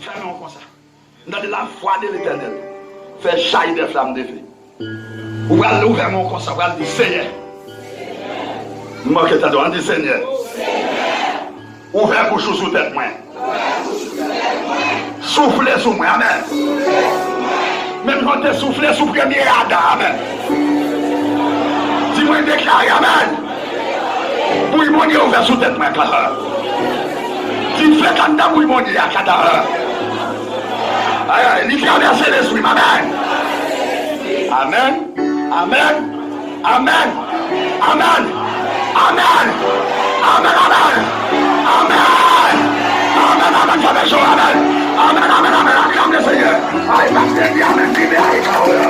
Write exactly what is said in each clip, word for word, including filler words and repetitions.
Fè men w konsa. M tande la voix de l'Éternel fè jaillir des flammes de feu. Ou pral ouvè men w konsa, ou pral di, Senyè, m manke tande w, ann di, Senyè, ouvè bouch ou sou tèt mwen. Soufle sou mwen, amèn. Menm jan w te soufle sou premye Adan, amèn. Di, mwen deklare, amèn. Bouy Bondye ouvè sou tèt mwen, kaka. Dife k anndan bouy Bondye a, kaka. Ay, ay, li travèse lespri m, amèn. Amèn. Amèn. Amèn. Amèn. Amèn. Amèn, amèn. Amèn. Amèn, amèn, fè men cho, amèn. Amèn, amèn, amèn, aklame Senyè. Ay, pastè di amèn, di men, ay, kaka.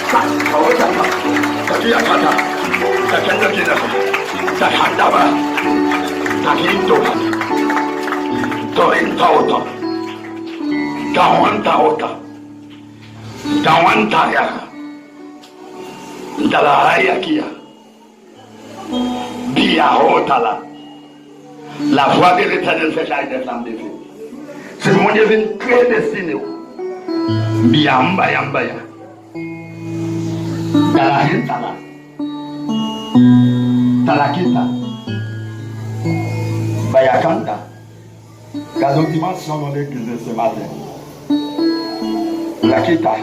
Sa, oh, sa, sa. Sa ki a kaka. Sa ki a kaka. Takandaba, takinto, torintaota, gawantawota, gawantaya, dalahayakia, biyahotala. La voix de l'Éternel fait jaillir des flammes de feu. Se pou Bondye vin kreye destine w. Biyambaya, mbaya. Dalahentala. Talakita. Bayakanda. Gade yon dimansyon nan legliz se maten. Lakita.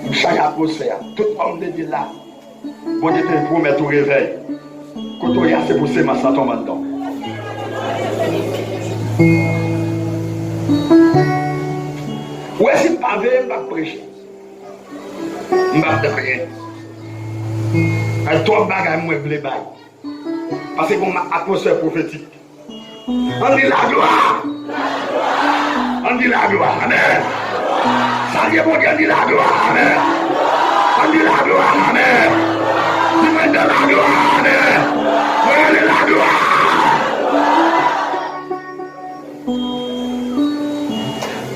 M chaje atmosfè a. Tout òm de Dye la. Bondye te pwomèt ou revèy. Kote w ye a, se pou semans lan tonbe anndan w. Ou wè, si m pa veye, m p ap preche. M p ap di anyen. Ay, twòp bagay mwen vle bay. Paske gon atmosfè pwofetik. Ann di laglwa! Ann di laglwa! Amèn! Salye Bondye, ann di laglwa! Amèn! Ann di laglwa! Amèn! Di mwen de laglwa! Amèn! Mwen rele laglwa!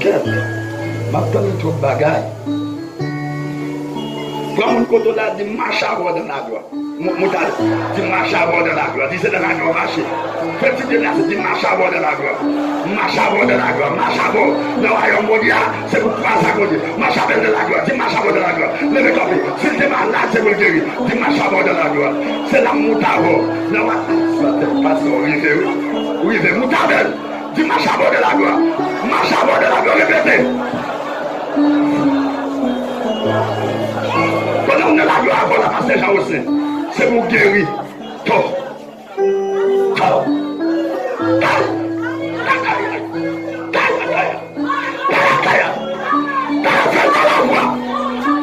Kèt, m ap tande twòp bagay. Pran moun kote w la, di, mache avè w dans la gloire. Mou-, moutad, di, mache avè w dans la gloire. Di, se dans la gloire mache. Fè ti de la, di, mache avè w dans la gloire. Mache avè w dans la gloire. Mache avè w nan wayòm Bondye a, se pou pase ak Bondye. Mache avè l dans la gloire. Di, mache avè w dans la gloire. Leve kanpe. Si l te malad, se pou l geri. Di, mache avè w dans la gloire. Se la m moute avè w. Nan wa-, pastè, pastè, ou rive, wi. Ou rive, moute avè l. Di, mache avè w dans la gloire. Mache avè w dans la gloire. Repete. Pandan w nan laglwa avè w la, pastè Jean Roselin, se pou w geri. To. To. Kay. Kay, kay, kay. Kay, kay, kay. Taya, taya. Taya, fè l nan lavwa.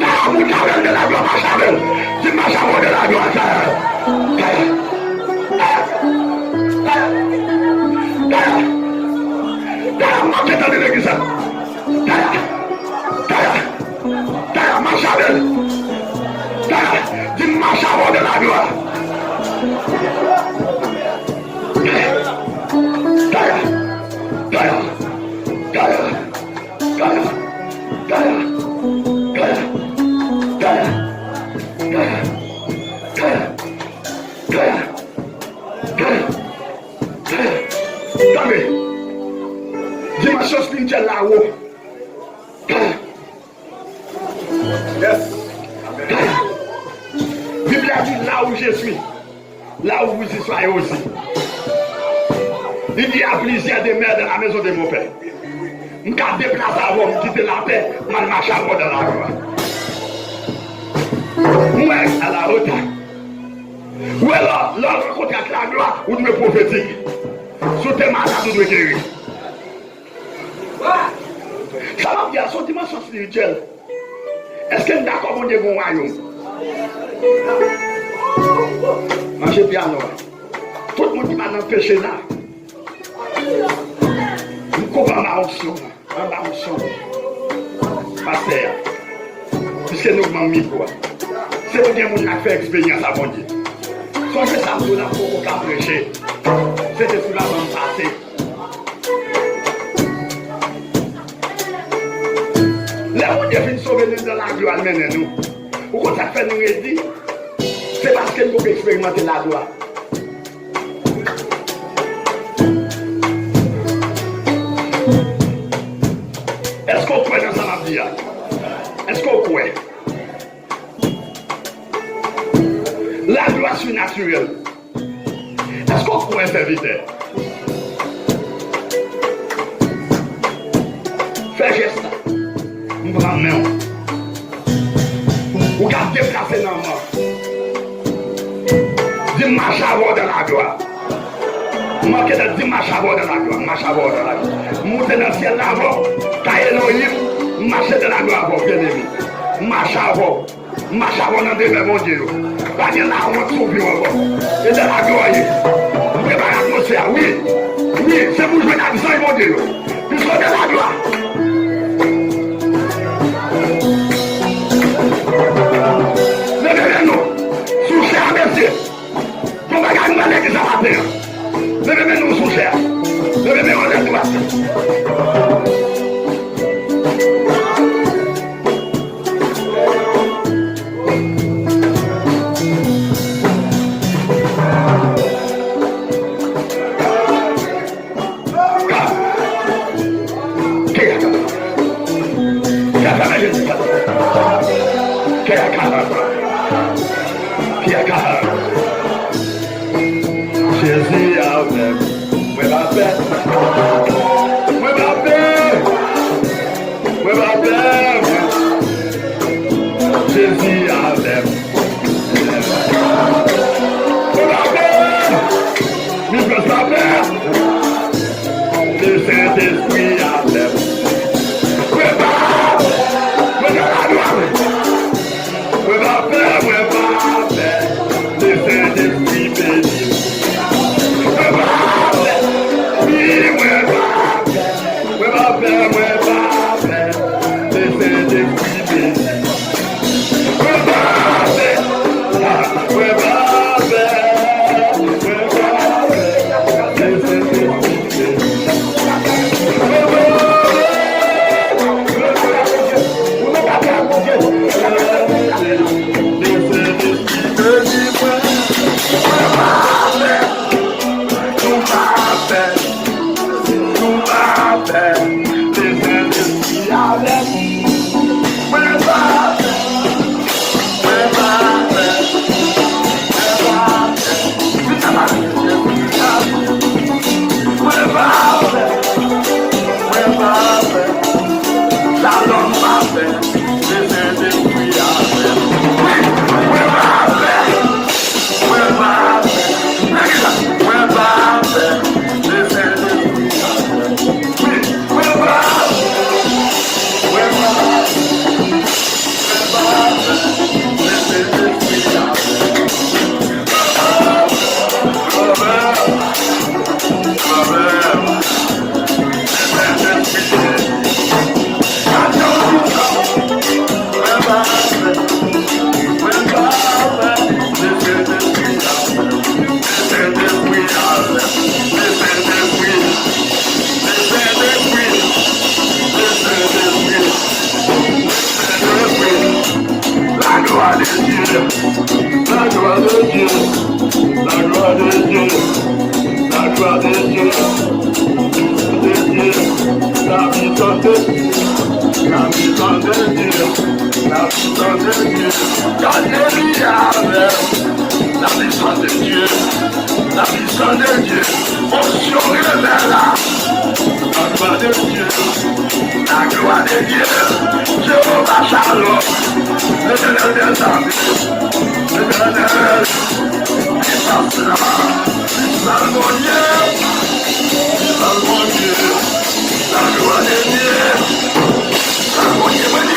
Taya, moute avè l dans la gloire, mache avè l. Di, mache avè w dans la gloire, taya. Taya. Taya. Taya. Taya. Taya, m manke tande legliz la. Taya. Taya. Taya, mache avè l. Taya, di, mache avè w dans la gloire. Taya. Taya. Taya. Taya. Taya. Tande. Dimansyon espirityèl la wo. Yes. Bib la di, là où je suis, là où vous y soyez aussi. Il y a plusieurs demeures dans la maison de mon père. M ka deplase avè w, m kite lapè, m al mache avè w dans la gloire. Mwen, à la hauteur. Ou wè, lè, lè w rankontre ak laglwa, ou dwe pwofetik. Si w te malad, ou dwe geri. Sa m ap di a, se yon dimansyon espirityèl. Èske n dakò Bondye gen yon wayòm? Manje pyano a. Tout moun ki pa nan peche la, m koupe anba onksyon an. Anba onksyon pastè a. Piske nou ban m mikwo a. Se pou gen moun la k fè eksperyans a Bondye. Sonje sa m di w la, m poko ka preche. Sentespri la ban m pase. Lè Bondye fin sove nou nan laglwa, l mennen nou. Ou konn sa k fè nou redi? Se paske n poko eksperimante laglwa. Sèvitè. Fè jès la. M pran men w. Ou ka deplase nan men w. Di m mache avè w dans la gloire. Manke tèt, di m mache avè w dans la gloire. Mache avè w dans la gloire. M moute nan syèl la avè w. Ka Elohim, m mache dans la gloire avè w, byeneme. M mache avè w. M mache avè w nan demè Bondye yo. Pa gen lawont sou vi w ankò. E dans la gloire ye. M prepare atmosfè a, wi. Wi, se pou jwenn ak zanj Bondye yo. Piske dans la gloire. Leve men nou. Sou chè a, mesye. Gon bagay nou nan legliz la maten an. Leve men nou sou chè a. Leve men w anlè dwat. Kè a ka. Kè a ka. Kè a ka. Jezi avè m. Mwen pa pè. Mwen pa pè. Mwen pa pè. Jezi avè m. Mwen pa pè. Mwen pa pè. Sentespri avè m. Mwen pa pè. Mwen pa pè. Mwen pa pè, mwen pa pè. Sentespri beni m. Mwen pa pè. Wi, mwen pa pè. Mwen pa pè, mwen pa pè. Sentespri beni m. Mwen pa pè. Mwen pa pè. Mwen pa pè. Sentespri beni m. Mwen pa pè. Shalom pafè, se Sentespri a fè. Wi, mwen pafè, mwen pafè, mwen pafè, se Sentespri a fè. Wi, mwen pafè, mwen pafè. La gloire de Dieu, la gloire de Dieu, la gloire de Dieu, la gloire de Dieu, de Dieu, la puissance de Dieu, la puissance de Dieu, la puissance de Dieu. Gade li avè m, la puissance de Dieu, la puissance de Dieu, onction revèl la, la gloire de Dieu. La gloire de Dieu, Jéhovah Shalom, l'Éternel des armées, l'Éternel, puissance la, puissance mon Dieu, puissance mon Dieu, la gloire de Dieu, puissance mon Dieu, mwen di,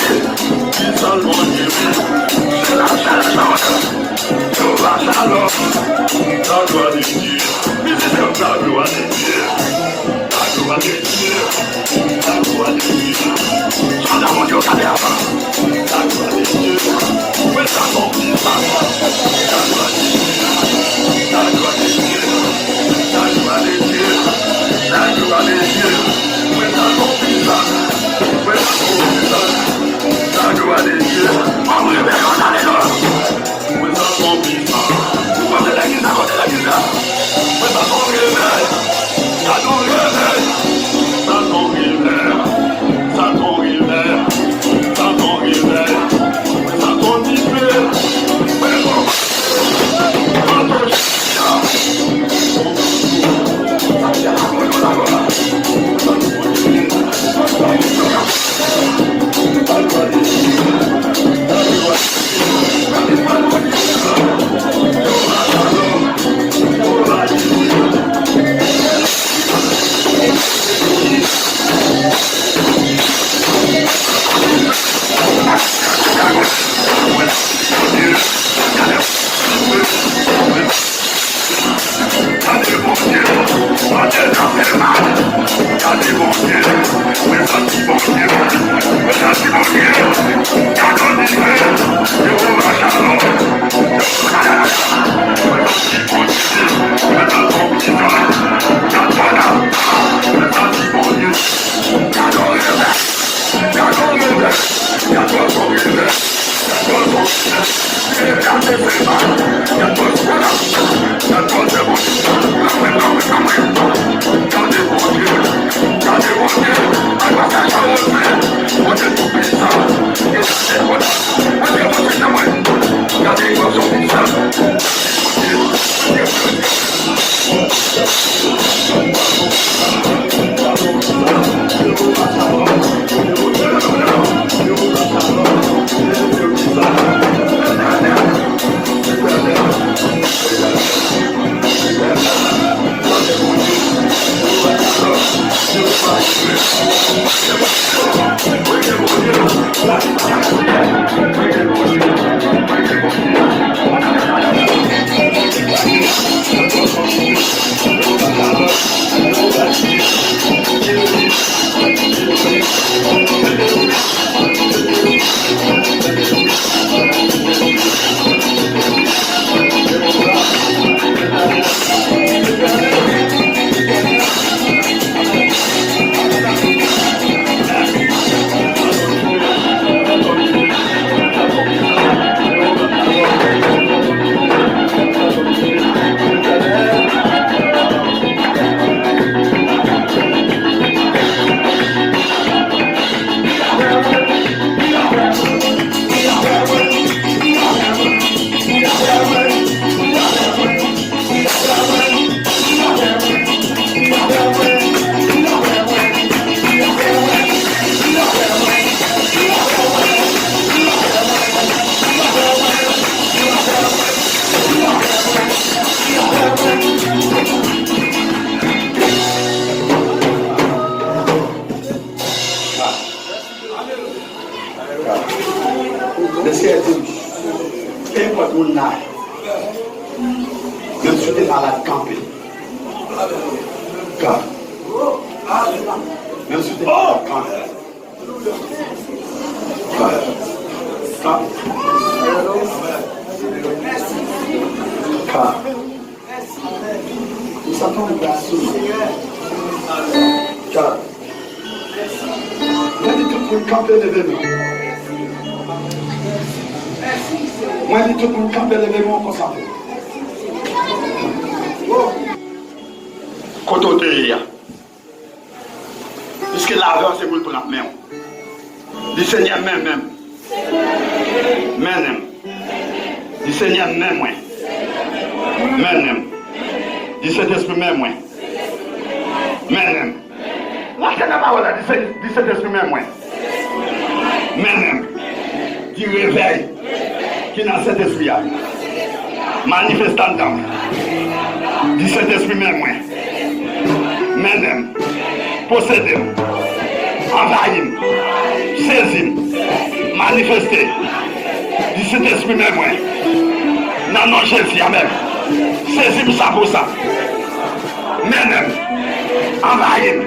puissance mon Dieu, wi, se la Shalom, Jéhovah Shalom, la gloire de Dieu, mizisyen, la gloire de Dieu. Lesenyè di m, kenpòt moun la, menm si w te malad, kanpe. Kanpe. Menm si w te malad, kanpe. Kanpe. Kanpe. Ou santi yon gras sou nou. Ka. Mwen di tout moun kanpe, leve men. Mwen di tout moun kanpe, leve men, konsantre. Kote w te ye a? Piske lavi w se pou l pran men w. Di, Senyè, mennen m. Mennen m. Di, Senyè, men mwen. Mennen m. Di, Sentespri, men mwen. Mennen m. Lage nan pawòl la, di, Se- di, Sentespri, men mwen. Mennen m. Di, revèy ki nan Sentespri a, manifeste anndan m. Di, Sentespri, men mwen. Mennen m. Posede m. Anvayi m. Sezi m. Manifeste. Di, Sentespri, men mwen. Nan non Jezi, amèn. Sezi m san pou san. Mennen m. Anvayi m.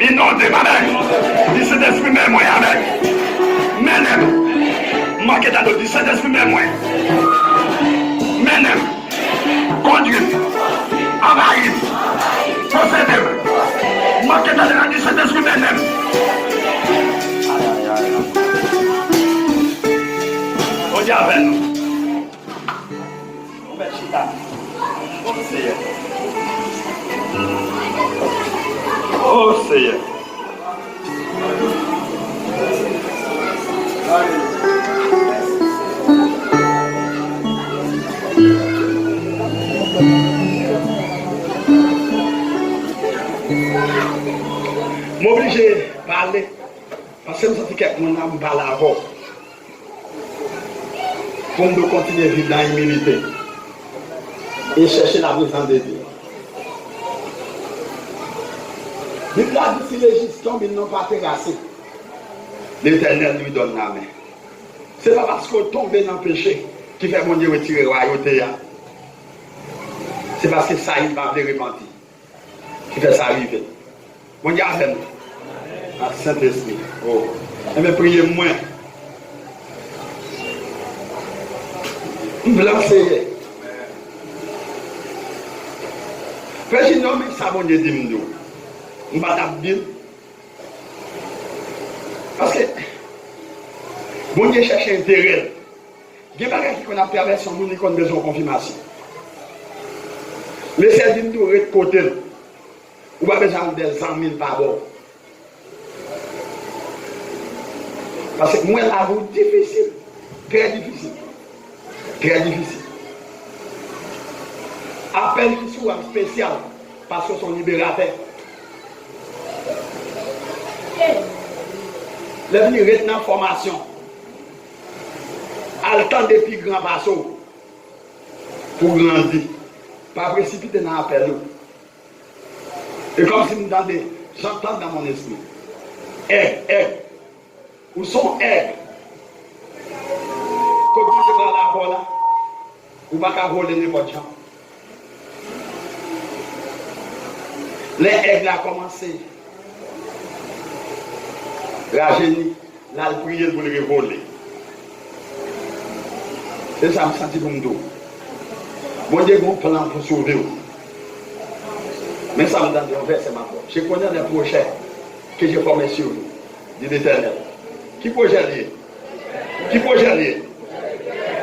Inonde m, amèn. Di, Sentespri, men mwen, amèn. Mennen m. Manke tande, di, Sentespri, men mwen. Mennen m. Kondui m. Anvayi m. Posede m. Manke tande, di, Sentespri, mennen m. Bondye avè nou. Nou mèt chita. O Seyè. O Seyè. M oblije pale, paske m santi kèk moun la, m pale avè w. Pou n dwe kontinye viv nan imilite e chèche laprezans de Dye. Bib la di, si le juste tombe, il non pas terrassé, l'Éternel lui donne la main. Se pa paske w tonbe nan peche ki fè Bondye retire wayote a. Se paske Sayil pa vle repanti ki fè sa rive. Bondye avè nou. Ak Sentespri. O. Enben, priye mwen. M vle, Seyè. Frè Junior, men sa Bondye di m di w. M pa t ap di l. Paske Bondye chèche enterè l. Gen bagay ki konn ap travèse yon moun, li konn bezwen yon konfimasyon. Lesyèl di m tou, ret kote l. Ou pa bezwen al dèyè zanmi l pa ba w. Paske m wè lavi w difisil, trè difisil, trè difisil. Apèl ki sou w a espesyal, paske w se yon liberatè. Lè vini, ret nan fòmasyon. Al tande pi gran pase w pou w grandi. Pa presipite nan apèl ou. E kòmsi m tande J'entends dans mon esprit. Èg, èg. Ou se yon èg. Kot Bondye pral avè w la, ou pa ka vole nenpòt jan. Lè èg la kòmanse rajeni, l al priye l pou l revole. Se sa m santi pou m di w. Bondye gen yon plan pou sove w. Men sa m tande, yon vèsè m ap ba w. Je connais les projets que j'ai formés sur vous, dit l'Éternel. Ki pwojè l ye? Ki pwojè l ye?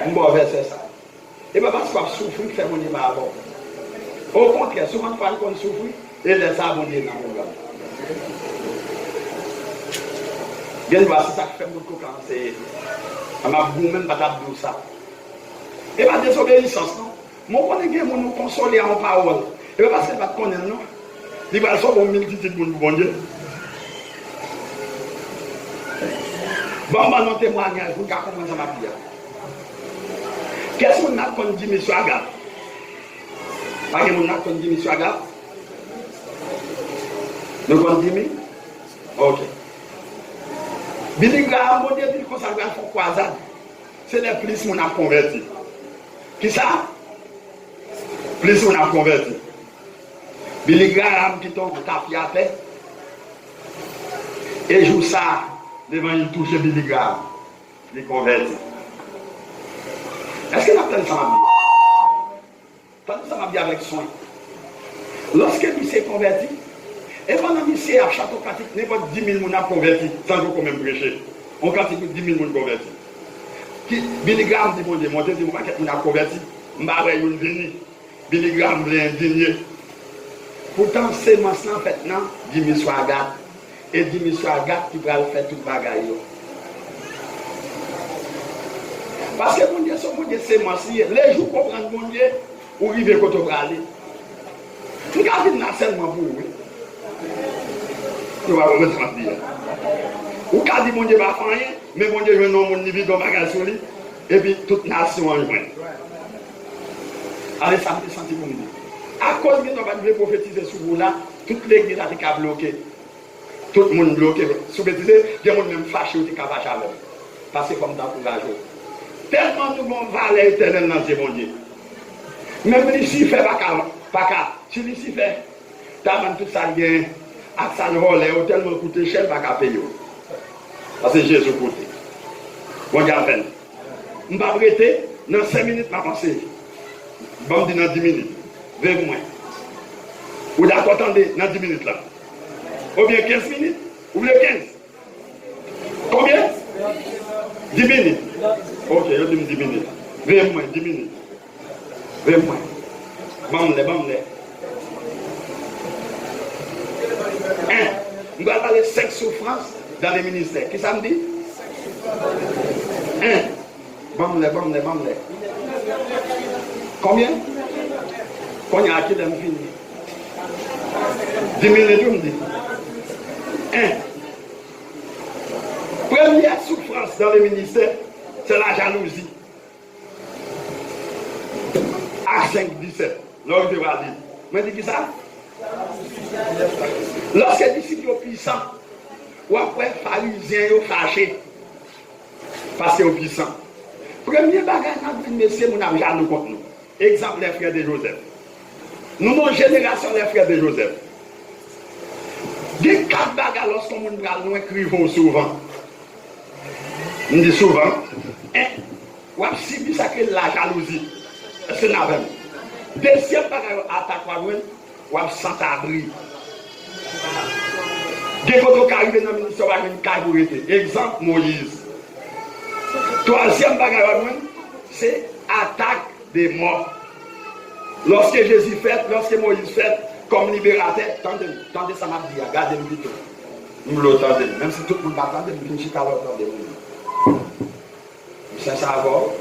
M ba w vèsè sa. E pa paske w ap soufri k fè Bondye pa avè w. Okontrè, souvantfwa n konn soufri, e lè sa a Bondye nan pwogram. Gen dwa se sa k fè m tout koka anseye. An m ap goumen, m pa t ap di w sa. E pa dezobeyisans non. Men w konnen gen moun ou konsole a yon pawòl. E pa paske l pa t konnen l non. Li pral sove yon miltitid moun pou Bondye. Ban m ban nou yon temwayaj pou n ka konprann sa m ap di a. Kiyès moun nan k konn Jimmy Swaggart? Pa gen moun nan k konn Jimmy Swaggart? Nou konn Jimmy? Ok. Billy Graham, Bondye di l konsa l pral fè yon kwazad. Se lè plis moun ap konvèti. Kisa? Plis moun ap konvèti. Billy Graham kite yon tapi atè. E jou sa a, levanjil touche Billy Graham. Li konvèti. Èske n ap tande sa m ap di? Tande sa m ap di avèk swen. Lòske misye konvèti, e pandan misye ap chante yon kantik, nenpòt di mil moun ap konvèti, san joko menm preche. Yon kantik pou di mil moun konvèti. Ki, Billy Graham di Bondye, Bondye di yon pakèt moun ap konvèti, m pa wè youn vini. Billy Graham vle endinye. Poutan, semans lan fèt nan Jimmy Swaggart. E Jimmy Swaggart ki pral fè tout bagay yo. Paske Bondye se yon Bondye semans li ye. Lejou w konprann Bondye, ou rive kote w prale. M ka vin la sèlman pou ou, wi. Nou pa konprann sa m ap di a. Ou ka di Bondye pa fè anyen, men Bondye jwenn yon moun, li vide yon bagay sou li, epi tout nasyon an jwenn. Ale, sa m te santi pou m di. Akoz gen dwa pa t vle pwofetize sou ou la, tout legliz la te ka bloke. Tout moun bloke. Si w betize, gen moun menm fache, ou te ka fache avè m. Paske fò m t ankouraje w. Tèlman nou gen yon valè etènèl nan zye Bondye. Menm Lisifè pa ka, pa ka. Si Lisifè ta vann tout sa l genyen ak sa l vòlè yo, tèlman koute chè, l pa ka peye yo. Paske Jezi koute. Bondye avè n. M p ap rete, nan senk minit m ap anseye. Ban m di nan di minit. Veye pou mwen. Ou dakò tande nan di minit la? Oubyen kenz minit? Ou vle kenz? Konbyen? Di minit. Ok, yo di m di minit. Veye pou mwen, di minit. Veye pou mwen. Ban m lè, ban m lè. En, m pral pale senk soufrans dans le ministère. Kisa m di? En. Ban m lè, ban m lè, ban m lè. Konbyen? Kounye a, kilè m fini? Di minit, wi, m di. En. Premyè soufrans dans le ministère, c'est la jalousie. Ak senk disèt. Lè w rive w a li. Mwen di kisa? Lòske disip yo pisan, w ap wè farizyen yo fache. Paske yo pisan. Premye bagay n ap jwenn, mesye, moun ap jalou kont nou. Egzanp, les frères de Joseph. Nou nan jenerasyon les frères de Joseph. Gen kat bagay lòske yon moun pral lwen k rive w souvan. M di souvan, en, w ap sibi sa k rele lajalouzi. Èske n avè m? Dezyèm bagay, atak w ap jwenn, w ap santabri. Gen kote w ka rive nan ministè, w pa jwenn kay pou rete. Egzanp, Moyiz. Twazyèm bagay w ap jwenn, se atak de mò. Lòske Jezi fèt, lòske Moyiz fèt, kòm liberatè, tande m, tande sa m ap di a, gade m pito. M vle w tande m, menm si tout moun pa tande m, vin chita lè w tande m. M sensè avè w,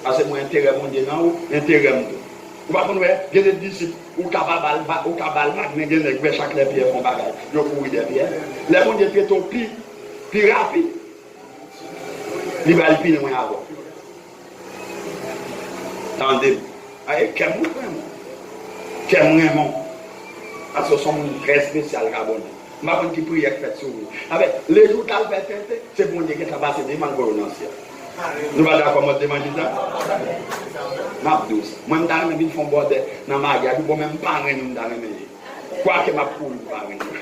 paske mwen enterè Bondye nan ou, enterè m tou. Ou pa konn wè, gen de disip, ou ka pa ba l va-, ou ka ba l vag, men gen nèg wè chak lè Pyè fè yon bagay, yo kouri dèyè Pyè. Lè Bondye trete w pi, pi rapid, li ba l pi lwen avè w. Tande m. Ay, kè m ou renmen. Kè m renmen w. Paske w se yon moun trè espesyal, Raboni. M pa konn ki priyè k fèt sou ou. Avèk, lejou w t al fè tenten, se Bondye gentan pase devan l voye w nan syèl. Nou pa dakò m ap demanti sa? M ap di w sa. Mwen, m ta renmen vin fè yon bòdè nan maryaj ou, bon, men m parenn ou m ta renmen ye. Kwake m ap kouri pou parenn ou.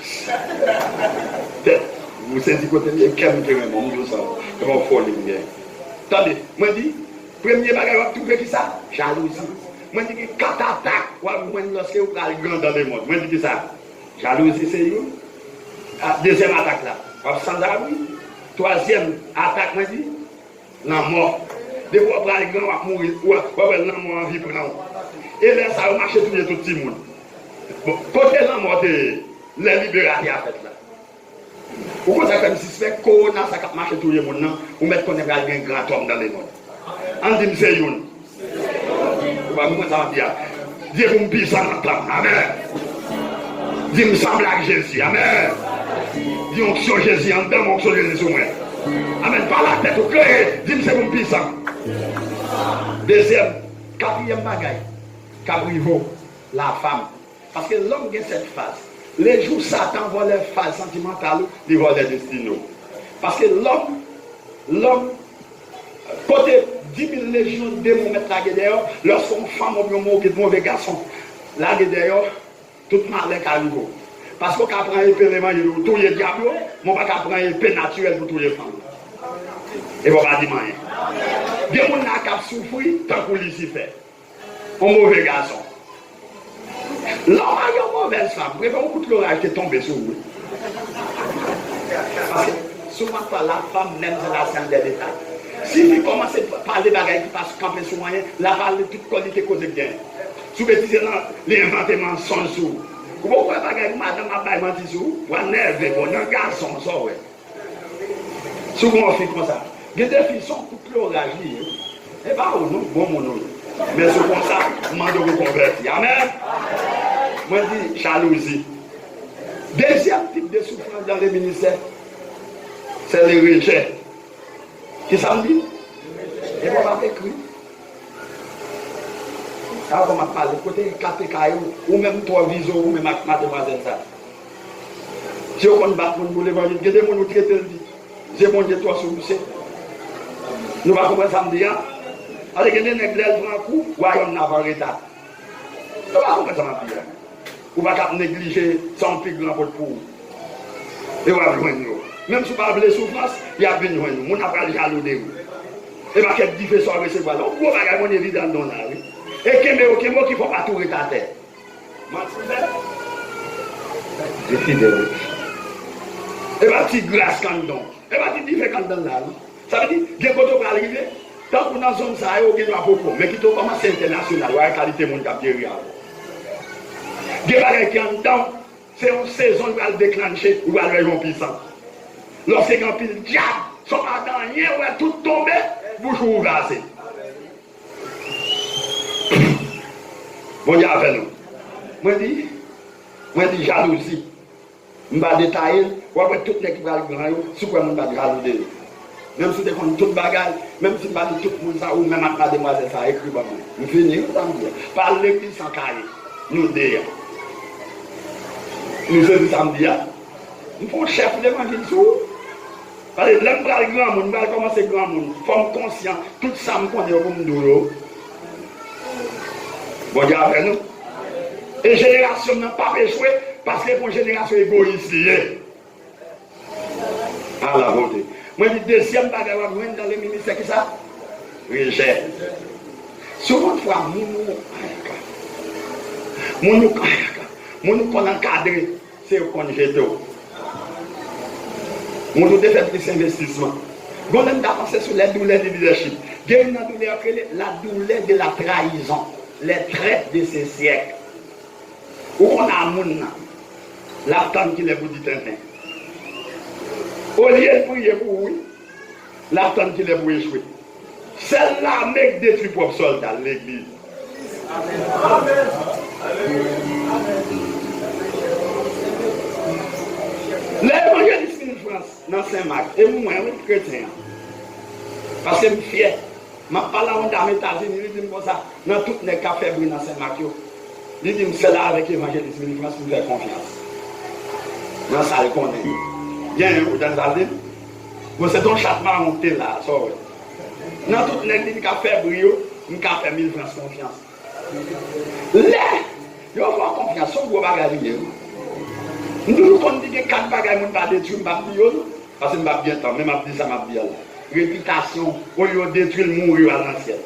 Tèt, ou sezi kote m ye, kè m ki renmen w, m di w sa. Se yon foli m gen. Tande, mwen di, premye bagay w ap twouve ki sa? Jalouzi. Mwen di gen kat atak w ap jwenn lòske ou pral gran dans le monde. Mwen di ki sa? Jalouzi se youn. A, dezyèm atak la, w ap sanzabri. Twazyèm atak, mwen di, lanmò. Depi w ap pral gran, w ap mouri, w ap, w ap wè lanmò anvi pran w. E lè sa yo mache touye tout timoun. Bon, kote lanmò te ye lè liberate a fèt la? Ou konn sa k fè m sispèk kowona sa k ap mache touye moun nan, ou mèt konnen pral gen gran tòm dans le monde. Ann di m se youn. Ou pa konprann sa m ap di a? Di pou m pisan nan tan. Amèn. Di m sanble ak Jezi. Amèn. Di onksyon Jezi anndan mwen, onksyon Jezi sou mwen. Amèn. Pale ak tèt ou klere. Di m se pou m pisan. Dezyèm, katriyèm bagay k ap rive w, la femme. Paske lòm gen sèt faz. Lejou Satan vòlè faz santimantal ou, li vòlè destine w. Paske lòm, lòm, kote di mil lejyon demon mèt lage dèyè w, lòske yon fanm oubyen yon move, move gason lage dèyè w, tout malè ka rive w. Paske w ka pran epe lè manje w touye dyab yo, men w pa ka pran epe natirèl pou touye fanm. Epi w pa di m anyen. Gen moun la k ap soufri tankou Lisifè. Yon move gason. Lè w marye yon movèz fanm, prefere yon kout loraj te tonbe sou ou. Paske souvantfwa, la femme mèm se la sèl dè detay. Si fi kòmanse pale bagay ki pa kanpe sou anyen, l ap pale tout kalite koze k genyen. Si w betize lan, li envante mansonj sou ou. Ou poko wè bagay pou madanm ap bay manti sou ou, w a nève, bon, nan gason, sa w wè. Si w gen yon fi konsa, gen de fi se yon kout loraj li ye. E pa ou non, bon moun ou ye. Men si w konsa, m mande w pou konvèti. Amèn! Mwen di, jalouzi. Dezyèm tip de soufrans dans le ministère, c'est le rejet. Kisa m di? E bon, m ap ekri. Avan m ap pale, kote K P K yo, ou menm twò vize w, ou menm ak mademwazèl sa. Si yo konn bat moun pou levanjil, gen de moun ou trete l di, je Bondye twò sou misye. Nou pa konprann sa m di a? Pase gen de nèg lè l pran kou, wayòm nan ap an reta. Nou pa konprann sa m ap di a? Ou pa t ap neglije sa yon pi gran pot pou ou. E w ap jwenn yo. Menm si w pa vle soufrans, y ap vin jwenn ou. Moun nan pral jalou de ou. E pa kèk dife sa w resevwa la. Yon gwo bagay monn evidan nan la, wi. E kenbe yo, kenbe yo ki fò pa tou ret atè. Manti m fè? Di fidèl, wi. E pa ti gras k anndan w. E pa ti dife k anndan la, non. Sa vle di, gen kote w pral rive, tankou nan zòn sa yo, ou gen dwa poko, men kite w kòmanse entènasyonal, w a wè kalite moun k ap jere a w. Gen bagay ki anndan w, se yon sezon l pral deklanche, ou pral wè yon pisans. Lòske gen anpil dyab, sa w pa gen anyen, ou wè tout tonbe, bouch ou ouvè ase. Bondye avè nou. Mwen di, mwen di jalouzi. M pa detaye l, w ap wè tout nèg ki pral gran yo, si w kwè moun pa t jalou de yo. Menm si w te konn tout bagay, menm si m pa di tout moun sa, ou menm ak mademwazèl sa, ekri ban mwen. M fini, wi, sa m di a. Pa al legliz san kaye, nou de a. Nou sezi sa m di a? M fè yon chèf levanjil sou ou. Pase lè m pral granmoun, m pral kòmanse granmoun, fò m konsyan tout sa m konnen yo pou m di w yo. Bondye avè nou. E jenerasyon m nan p ap echwe, paske se yon jenerasyon egoyis li ye. Ala bonte. Mwen di dezyèm bagay w ap jwenn dans le ministère, ki sa? Rejè. Souvantfwa, moun ou kayaka, moun ou kayaka, moun ou konn ankadre, se yo k konn jete w. Moun ou te fè plis envestisman. Gon lè m ta panse sou les douleurs du leadership. Gen youn nan doulè yo k rele la douleur de la trahison, les traîtres de ce siècle. Ou konn a moun nan, l ap tann kilè pou di tenten. Olye l priye pou ou, wi, l ap tann kilè pou echwe. Sèl lame k detwi pwòp sòlda l, legliz. Lè evanjelis Mil Frans nan Sen Mak, e mwen, wi, kretyen an, paske m fyè. M ap pale a yon dam Etazini, li di m konsa, nan tout nèg k ap fè bri nan Sen Mak yo, li di m sèl avèk evanjelis Mil Frans m fè konfyans. Nan sa l konnen. Gen yon, ou tande sa l di m? Bon, se t on chat mawon k te la, sa w wè. Nan tout nèg li, m ka fè bri yo, m ka fè Mil Frans konfyans. Lè yo fè w konfyans, se yon gwo bagay li ye, wi. M toujou konn di gen kat bagay moun pa detwi, m p ap di yo, non. Paske m p ap gen tan, men m ap di sa m ap di a la. Repitasyon, olye yo detwi l, mouri, yo al nan syèl.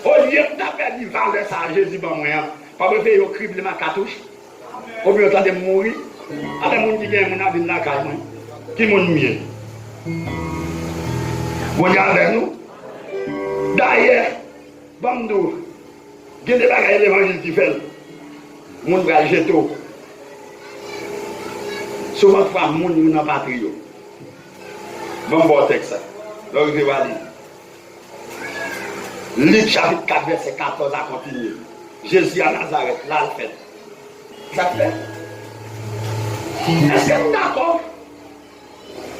Olye m ta pèdi valè sa a Jezi ban mwen an, pa prefere yo krible m ak katouch? Oubyen yo tande m mouri? Alò, moun ki gen moun ap vin lakay mwen. Ki moun m ye? Bondye avè nou. Dayè, ban m di w, gen de bagay levanjil ki fè l. Moun pral jete w. Souvantfwa, moun yo nan patri yo. Ban m ba w tèks sa. Lè w rive, w a li. Lik chapit kat vèsè katòz a kontinye. Jezi a Nazarèt, la l fèt. Sa k fè? Èske n dakò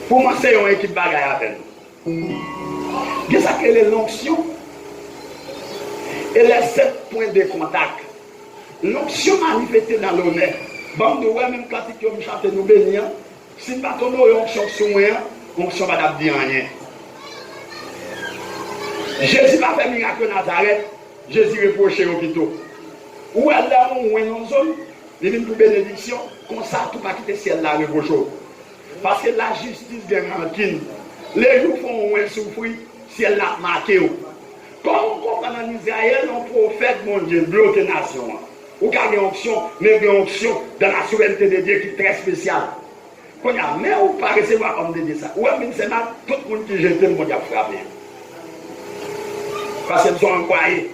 pou m anseye yon ekip bagay avè nou? Gen sa k rele lonksyon e les sept points de contact. Lonksyon manifeste nan lonè. Ban m di w, wè menm kantik yo m chante nou beni an, si m pa t onore onksyon k sou mwen an, onksyon pa t ap di anyen. Jezi pa fè mirak yo Nazarèt, Jezi repwoche yo pito. Ou wè lè yon wen nan zòn, li vin pou benediksyon, konsa tou pa kite syèl la repwoche w. Paske lajistis gen rankin. Lejou w fè yon wen soufri, syèl la ap make w. Kòman w konprann ann Izrayèl, yon pwofèt Bondye bloke nasyon an? Ou ka gen onksyon, men gen onksyon dans la souveraineté de Dieu ki trè espesyal. Kounye a, men ou pa resevwa òm de Dye sa. Ou wè m vin Senmak, tout moun ki jete m, Bondye ap frape yo. Paske m se yon ankwaye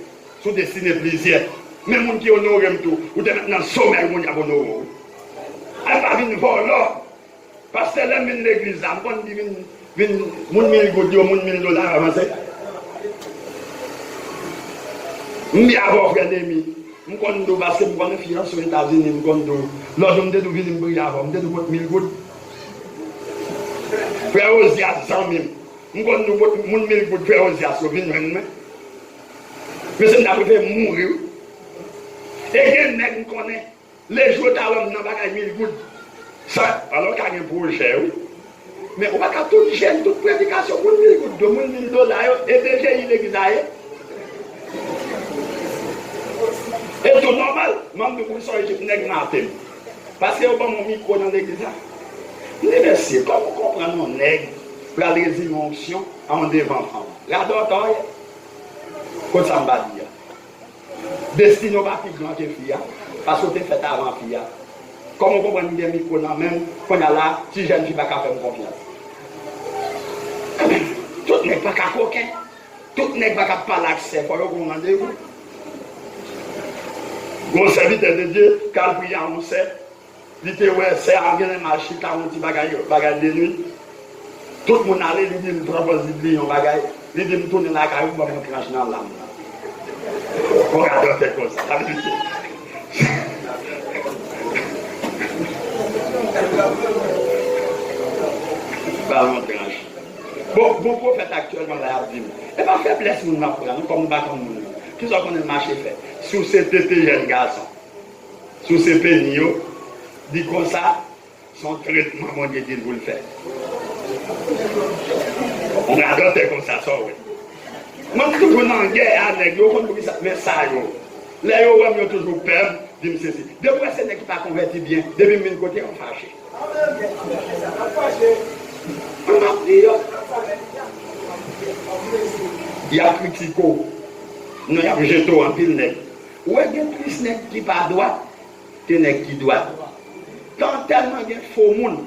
sou destine plizyè. Men moun ki onore m tou, ou te mèt nan somèy, Bondye ap onore w. Al pa vin vòlò. Pastè, lè m vin legliz la, m konn di vin, vin, moun mil goud yo, moun mil dola yo avanse. M byen avè w, frè Nemi. M konn di w, paske m konn enfliyans ou Etazini, m konn di w. Lòt jou, m te di w vini m priye avè w, m te di w pot mil goud. Frè Ozyas, zanmi m, m konn di w pot moun mil goud, frè Ozyas yo vin jwenn mwen. Mesye, m ta prefere mouri, wi. E gen nèg m konnen, lejou yo ta wè m nan bagay mil goud, sa, alò w ka gen pwojè, wi. Men ou pa ka tout jèn, tout predikasyon, moun mil goud, moun mil dola yo, e D J I legliz la ye. E tou nòmal, m ap di w pou sa ekip nèg mate m. Paske yo ban m yon mikwo nan legliz la. M di, mesye, kòman w konprann yon nèg pral reziye yon onksyon a yon devan fanm? Radòtè w ye. Kot sa m pa di a? Destine w pa pi gran ke fi a, paske w te fèt avan fi a. Kòman w konprann m gen mikwo nan men m, kounye a la, ti jèn fi pa ka fè m konfyans? Kanmenm, tout nèg pa ka koken. Tout nèg pa ka pale ak sè, fò yo gen yon randevou. Gen yon sèvitè de Dye k al priye a yon sè. Li te wè sè a genlè mal chita yon ti bagay, bagay de nuit. Tout moun ale, li di l pran pòz li bliye yon bagay. Li di m tounen lakay ou, ban m yon tranch nan lam nan. Yon radòtè konsa, sa vle di. Ba m yon tranch. Bon, bon pwofèt aktyèlman la y ap di m, e pa feblès moun m ap pran non, kòm m pa konn moun nan. Kisa w konnen l mache fè? Souse tete jèn gason. Souse peni yo, di konsa, se yon tretman Bondye di l pou l fè. Yon radòtè konsa, sa w wè. Mwen, m toujou nan gè a nèg yo, ou konn poukisa? Men sa yo, lè yo wè m, yo toujou pè m, di m sesi. Depi w wè se nèg ki pa konvèti byen, depi m vin kote yo, m fache. M ap di yo. Y ap kritike w. Non, y ap jete w anpil nèg. Ou wè gen plis nèg ki pa dwat ke nèg ki dwat. Tan tèlman gen fo moun.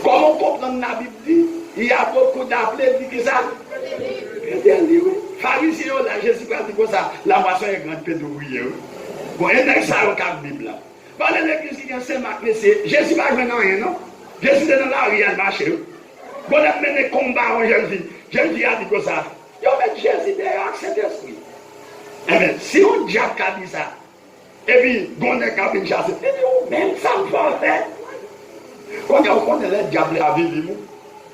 Kòman w konprann Labib di, il y a beaucoup d'appelés, di kisa? Peu d'élus, wi. Farizyen yo la, Jezi pral di konsa, la moisson est grande, peu d'ouvriers, wi. Bon, e nèg sa yo k ak Bib la. Pale legliz ki gen Sen Mak, mesye, Jezi pa jwenn anyen non. Jezi te nan lari al mache wi. Gon lè m mennen konba yon jèn fi, jèn fi a di konsa, yo met Jezi deyò ak Sentespri. Enben, si yon dyab ka di sa, epi gon nèg ka vin chase, li di ou menm sa m fè w fè. Kounye a ou konnen lè dyab la avili moun.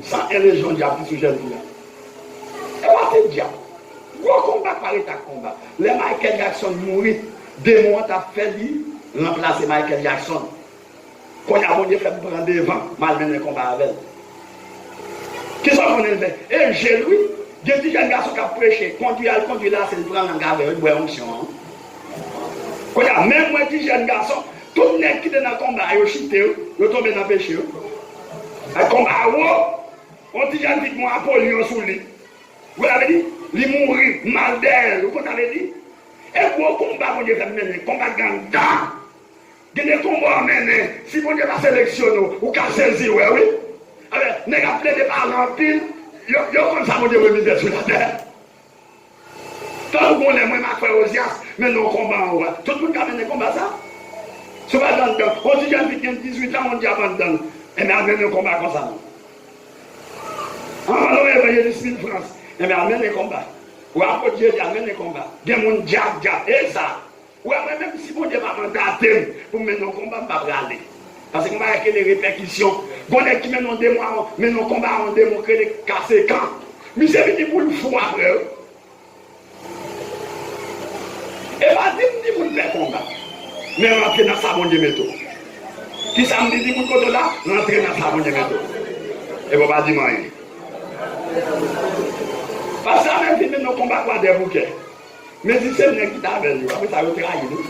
San en lejyon dyab ki sou jèn fi a. E pa ti dyab. Gwo konba k pa ret ak konba. Lè Michael Jackson mouri, demon an t ap fè li ranplase Michael Jackson. Kounye a Bondye fè m pran devan, m al mennen konba avè l. Kisa w konnen l fè? E je l wi. Gen ti jèn gason k ap preche, kondwi al kondwi la, se l pran lang avè yo, l bwè onksyon an. Kounye a, menm mwen ti jèn gason, tout nèg ki te nan konba a, yo chite wi, yo tonbe nan peche wi. Ay konba a wo, yon ti jèn fi k gen Apollyon sou li. Ou konn sa vle di? Li mouri, m al dèyè l. Ou konn sa vle di? E gwo konba Bondye fè m mennen, konba gangda. Gen de konba w mennen, si Bondye pa seleksyone w, ou ka sezi wè wi. Alè, nèg ap plede pale anpil, yo, yo konn sa Bondye voye mizè sou latè. Tankou gon lè mwen m ak frè Ozyas mennen yon konba anwo a. Tout moun ka mennen konba sa. Si w pa t anndan, yon ti jèn fi ki gen dizuit an, yon dyab anndan l. Enben, al mennen yon konba konsa non. Anvan non evanjelis Mil Frans. Enben, al mennen konba. Ou apot Jezi, al mennen konba. Gen moun dyab, dyab. E sa. Ou wè mwen menm si Bondye pa mandate m pou m mennen yon konba, m pa prale. Paske konba a rele repèkisyon. Gon nèg ki mennen yon demon, mennen yon konba a yon demon ki rele kasekan. Misye vini pou l fou apre wi. E pa di m di moun fè konba. Men rantre nan sa Bondye mete w. Kisa m di di moun kote w la? Rantre nan sa Bondye mete w. E bon, pa di m anyen. Pastè a menm vin mennen yon konba Kwadèboukè. Men di se nèg ki t avè l yo. Apre sa, yo trayi nou.